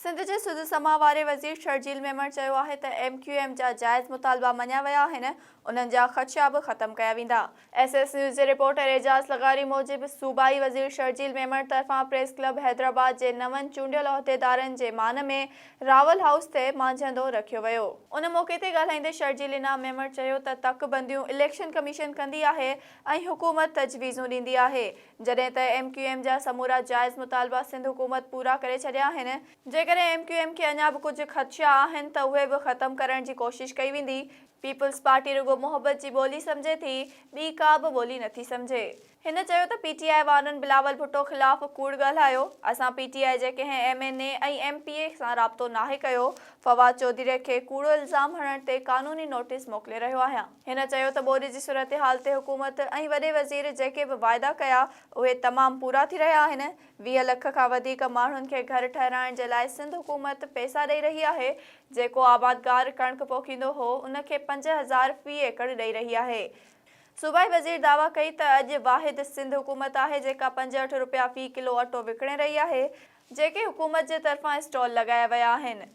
سنڌ جي سڌ سماء واري وزير شرجيل ميمڻ چيو آهي ته ايم ڪيو ايم جا جائز مطالبا مڃيا ويا آهن، انهن جا خدشا به ختم ڪيا ويندا. ايس ايس نيوز جي رپورٽر اعجاز لغاري موجب صوبائي وزير شرجيل ميمڻ طرفان پريس ڪلب حيدرآباد جي نون چونڊيل عهديدارن جي مان ۾ راول هائوس تي مانجهندو رکيو ويو. ان موقعي تي ڳالهائيندي شرجيل انعام ميمڻ چيو ته تڪ بنديون اليڪشن ڪميشن ڪندي آهي ۽ حڪومت تجويزون ڏيندي آهي، جڏهن ته ايم ڪيو ايم جا سمورا جائز مطالبا سنڌ حڪومت پورا ڪري ڇڏيا آهن، جيڪڏهن ايم ڪيو ايم کي اڃا به ڪجهه خدشا آهن ته اهي به ختم ڪرڻ جي ڪوشش ڪئي ويندي، پيپلز پارٽي رڳو محبت جي ٻولي سمجهي ٿي، ٻي ڪا به ٻولي نٿي سمجهي. هن چيو ته پي ٽي آء وارن بلاول ڀٽو خلاف ڪوڙ ڳالهايو، اسان پي ٽي آء جي ڪنهن ايم اين اي ۽ ايم پي اي سان رابطو ناهي ڪيو، فواد چوڌري کي ڪوڙو الزام هڻڻ تي قانوني نوٽيس موڪلي رهيو آهيان. هن چيو ته ٻوڏ جي صورتحال تي حڪومت ۽ وڏي وزير جيڪي به واعدا ڪيا اهي تمام پورا ٿي رهيا آهن، 20 لک کان وڌيڪ ماڻهن کي گهر ٺهرائڻ جي لاء سنڌ حڪومت پئسا ڏئي رهي آهي، جيڪو آبادگار ڪڻڪ پوکيندو هو ان کي 5000 في ايڪڙ ڏئي رهي آهي. صوبائي وزير دعويٰ ڪئي ته اڄ واحد سنڌ حڪومت آهي جيڪا 65 رپيا في ڪلو اٽو وڪڻي رهي آهي، جيڪي حڪومت جي طرفان اسٽال لڳايا ويا آهن.